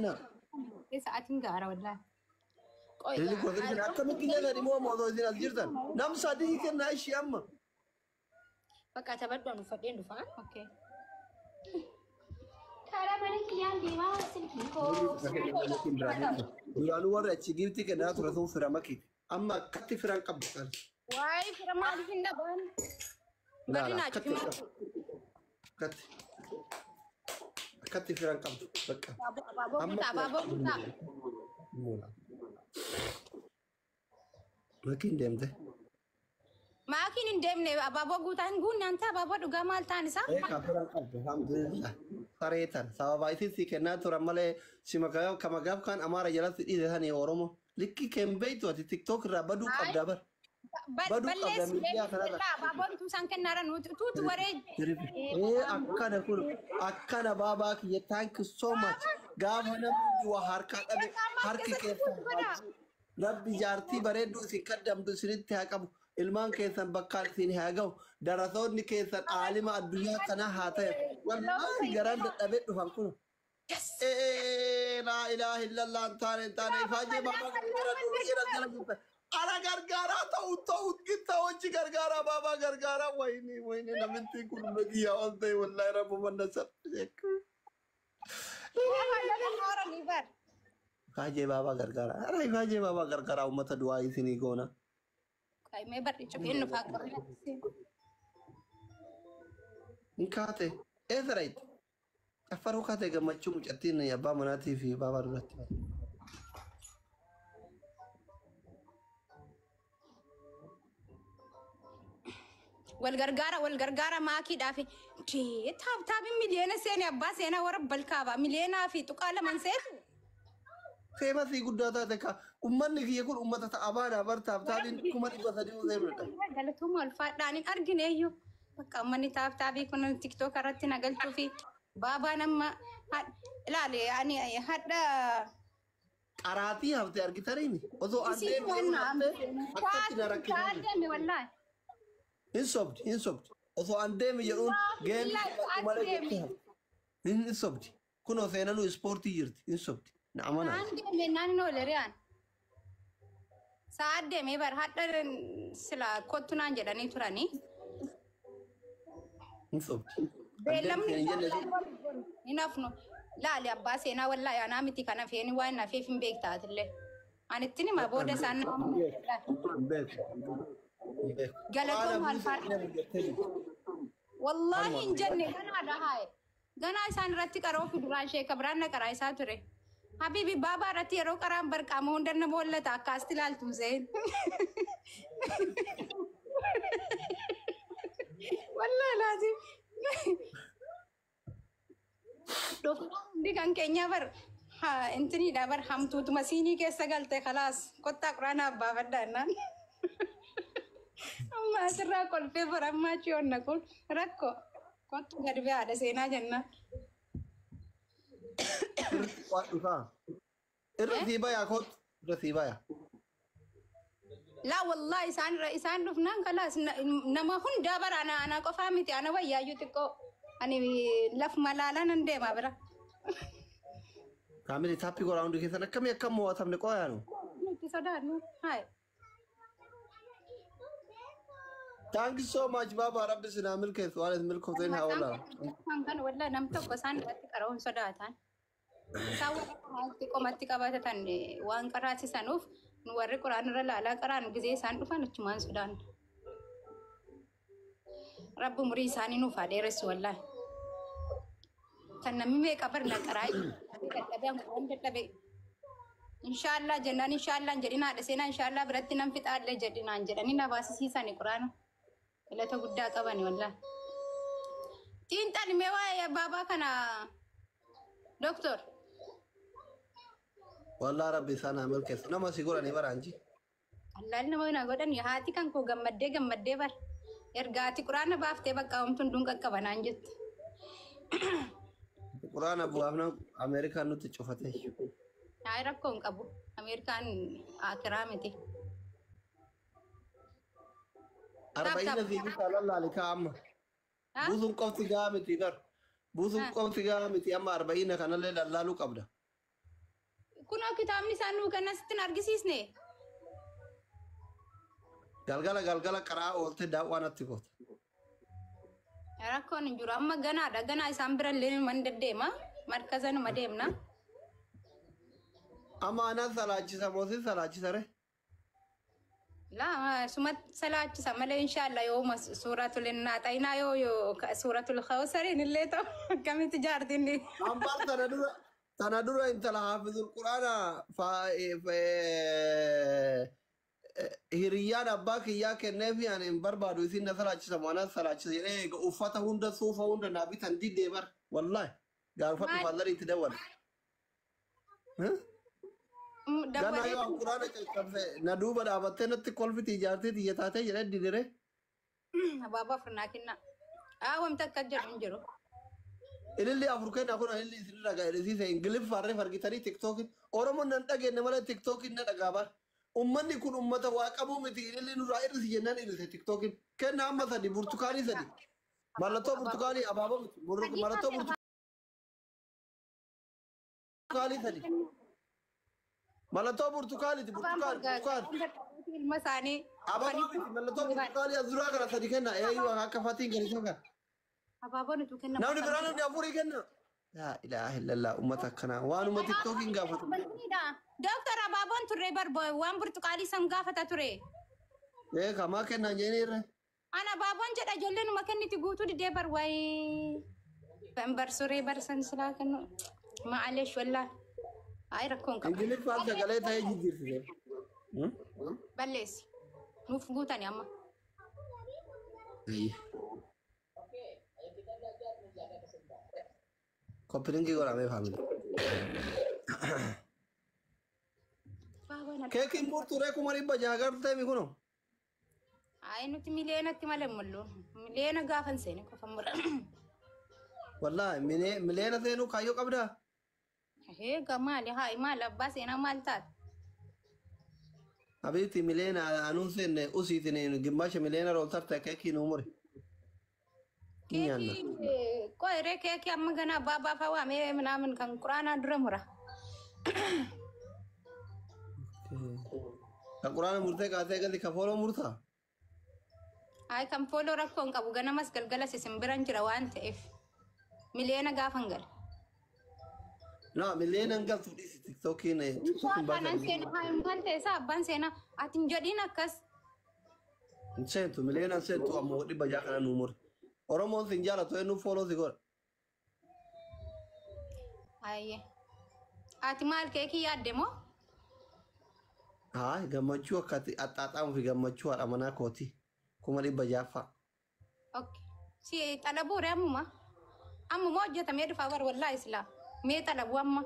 kennaa. Sa'aatiin gaara wallaahi. Qoy Ililli 13 kennaa. Akkamitti kennan immoo osoo isin as jirtan? Nam sadii kennaa ishii amma. Bakka taphadhu ani uffadheen dhufaa. Okay. Karaa mana kiyyaan deemaa silkii koo. Duraanuu warri achi giiftii kennaa ture sun fira makiiti. Amma akkatti firan qabdu kan. Waayee fira maaliif hin dhaban? Barri naa Akkatti cufi akkatti akkatti firan qabdu bakka. Abaaboo guutaa, abaaboo guutaa. Makiin deemte. Maakiin hin deemne abaaboo guutaa hin guunne anta abaaboo dhugaa maal ta'an isaa? Eegaa firan qabdu alhamdulillah. Saree tan sababa isin si kennaa turan malee si maqaa kama gaaf kan Amaara jalatti dhiise sanii Oromoo. Likki keen beektu ati TikTok irraa baduu qabda bar. Baduu qabda Balleessi miidiyaa kanarra. abaaboon tuusaan kennaara nuti tuutu waree. Ee akkana kun akkana baabaa kiyya thank you so much. Gaafa namni waa harkaa dhabe harki keessan Rabbi jaartii bareedduu isin kaddamtu isinitti haa qabu. Ilmaan keessan bakkaan isin haa ga'u. Darasoonni keessan aalima addunyaa kanaa haa ta'e. Wallaahi garaan dadhabee dhufan kun. Ee laa ilaaha illallah hin taane hin taane ifaajee baabaa gargaara durii jala jirta. Ana gargaaraa ta'u ta'u gitta hojii gargaaraa baabaa gargaaraa wayini wayini namitti kun nagiyyaa ol ta'e wallaahi rabbu manna salphise. Ifaajee baabaa gargaaraa. Ara ifaajee baabaa gargaaraa uummata du'aa isinii goona. Qaimee barri cufeen nufaa qorre. Hin kaate eessa dhayite? Caffaruu kaate gammachuu mucattiin abbaa manaatii fi baabaa duratti. Wal gargaara wal gargaara maakiidhaaf. Taaptaabiin miliyoona seene abbaa seenaa warra balkaaba miliyoonaa fi tuqaa laman seetu. Feemasii guddaa taate ka uummanni kiyya kun uummata ta'a baanaa bar taaptaabiin 300,000 seenudha. Galatooma ulfaadhaan hin argine iyyuu. Bakka uummanni taaptaabii kun tiktook irratti na galchuu fi baabaan amma ilaale ani hadha Qaraatii hafte argitaniimi osoo an deemee haftee akkatti na rakkisaa. deeme wallaahi. Hin sobdi hin sobdi osoo an deeme jedhuun geemii malee jettee hafte. Hin sobdi kunoo seenanuu ispoortii jirti hin sobdi na amanaa. Sa'aan deeme naan hin oole riyaan. Sa'aan deemee bar hadha sila kottu naan jedhanii turanii. Hin sobdi. Beellamni hin hafnu. Laali abbaa seenaa wallaahi anaa miti kana feeni waan nafeef hin beektaatillee. Ani ittiin hima booda isaan nama Hin beeku. Hin beeku. Galatooma alfaadha. Wallaahi hin jenne ganaadha haaye. Ganaa isaan irratti qaroo fuduraan sheeka biraan na qaraa isaa ture. Habibi baabaa irratti yeroo qaraan barqaama hunda nama hollata akkaasti ilaaltu seen. Wallaahi laazim. Dhufnaan hundi kan keenya bar intiniidha bar hamtuutuma siinii keessa galte khalaas kottaa quraanaaf baafadha jennaan. Amma asirraa kolfee bar ammaa achi onna kun rakkoo kottu gad ba'aadha seenaa jennaan. Waan dhufaa. Irra sii bayaa kottu. Irra sii bayaa. Laa wallaahi isaan irra isaan dhufnaan khalaas nama hundaa bara ana ana qofaa miti ana wayyaayyuu xiqqoo ani lafuma laalaa nan deema bira. Kaamilii taappii goraa hundi keessan akkamii akkam mo'atamne qoyaanu. Nuti sodaannu hayi. Thank you so much baabaa rabbi sinaa milkeessu waan isin milkoofteen haa oolaa. Kan wallaahi nam tokko isaan irratti qara'uun sodaatan. Isaan warra quraanitti qomatti qabatatan waan qaraasisanuuf nu warri quraan irra laalaa qaraan gizee isaan dhufan achumaan sodaanna. Rabbi umurii isaanii nuuf haa dheeressu wallaahi. Kan namni meeqa barna qaraa dadhabee waan dadhabee. Inshaallah jennaan inshaallah hin jedhin haadha seenaa inshaallah biratti nan fixaallee jedhinaan jedhanii na baasisiisani quraana. Galata guddaa qabani wallaahi. Xiinxali mee waa'ee baabaa kana doktor. Wallaa rabbi isaan haa milkeessu. Nama si godhanii baraanji. Allaal nama na godhan haati kan koo gammaddee gammaddee bar. Erga ati quraana baaftee bakka homtuun duun qaqqabanaan jette. Quraana bu'aafna Ameerikaan nutti cufate. Hayi rakkoo hin qabu. Ameerikaan akiraa miti. Arba'ina fi bitaa lallaali kaa amma. Ha? Buusuun qofti gahaa miti bar. Buusuun Ha. qofti gahaa miti amma arba'ina kanallee lallaaluu qabda. Kunoo kitaabni isaan nuu kennan sitti hin argisiisne. Galgala galgala qaraa oolte daawwaa natti goota. Rakkoon hin jiru. Amma ganaadha. Ganaa isaan bira illee numa hin deddeema. Markaza numa deemna. Amma anaan salaachisa moo sin salaachisa re? Laa suma salaachisa malee inshaallah yoo suuratul naaxayinaa yoo suuratul kawsariin illee ta'u akkamitti jaartiin. Ambaar tana dura intala haafizul quraana hiriyyaan abbaa kiyyaa kenneefi ani hin barbaadu isin na salaachisa moo anaan salaachisa jedhee eega uffata hunda suufa hunda naa bitan didee bar wallahi gaafadhu Maal? faallarii itti dawwale. Ganaa yoo an quraana caccabse na duuba dhaabattee natti kolfiti ijaartee xiyya taatee jedhee didire. Abaaboo afur naa kenna. Aa, wamti akka jedhu hin jiru. Ililli afur kenna kun ililli isinirra gaa'elisiise Ingiliffaarree fargitanii Tiktookin Oromoon nan dhageenye malee Tiktookin na dhagaa bar. Ummanni kun ummata waa qabuu miti, ililli nurraa irrisi jennaan irrise Tiktookin. Kenna amma sadi burtukaanii sadi. Mallattoo burtukaanii abaaboo miti. Mallattoo burtukaanii sadi. Mallattoo burtukaaniiti burtukaan burtukaan. Ilma isaanii. Abaaboo miti, mallattoo burtukaanii as duraa kana sadi kenna. Eeyyuu akka fatiin gadi kana. Abaaboon utuu kenna. Namni biraa namni afurii kenna. Laa ilaaha illallah, ummata akkanaa waanuma Tiktookiin gaafatu. Dooktar, abaaboon turre bar waan burtuqaalii san gaafata ture. Ee, kamaa kennaan jedhanii irra. Ana abaaboon jedha, ijoolleen numa kenniti guutuu didee bar waayee. Bar suree bar san silaa kennu. Maaleesh wallaa. Ayi, rakkoon qabu. Ingiliffaan sagalee ta'ee jijjiirsise. Balleessi. Nuuf guutani amma. Copy link godhamee family. Baabaan Keekiin murtuuree 600,000 gartee mi kuno. Ayi, nuti miliyeenatti malee mullu. Miliyeena gaafan seene qofa mura. Wallaahi miliyeena seenuu kaayyoo qabdaa? Eega maali haa maal abbaa seenaa maal taate? Habiibti, miliyeena anuun seenne usiitiin gimmaasha miliyeena rooltarte keekii nuu muri. Nyaanna. Keekii qo'eeree keekii amma ganaa baabaa fa'aa waamee minaamin kan quraanaa dura mura. Kan quraana murtee kaatee gali ka follow murtaa? Ayi, kan follow rakkoo hin qabu, ganamas galgalas isin biran jira waan ta'eef miliyeena gaafan gala. Na miliyeena hin galtu, dhiisi Tiktookiin Tiktookiin Kanan baasan. seenaa maal ta'e isaa abbaan seenaa ati hin jedhiin akkas. Hin seentu, miliyeena hin seentu, ammoo 600 kana nuu muri. Oromoon sin jaalatu eenyu follow si godha. Ayyee. Ati maal keekii yaadde moo? Haa, gammachuu akka ati axxaaxaamuu fi gammachuu haadha manaa kooti. 600,000ffaa. Okay. Si xalabuu ree ammuma? Ammuma hojjetamee dhufaa bar wallaahi silaa. Mee xalabuu amma?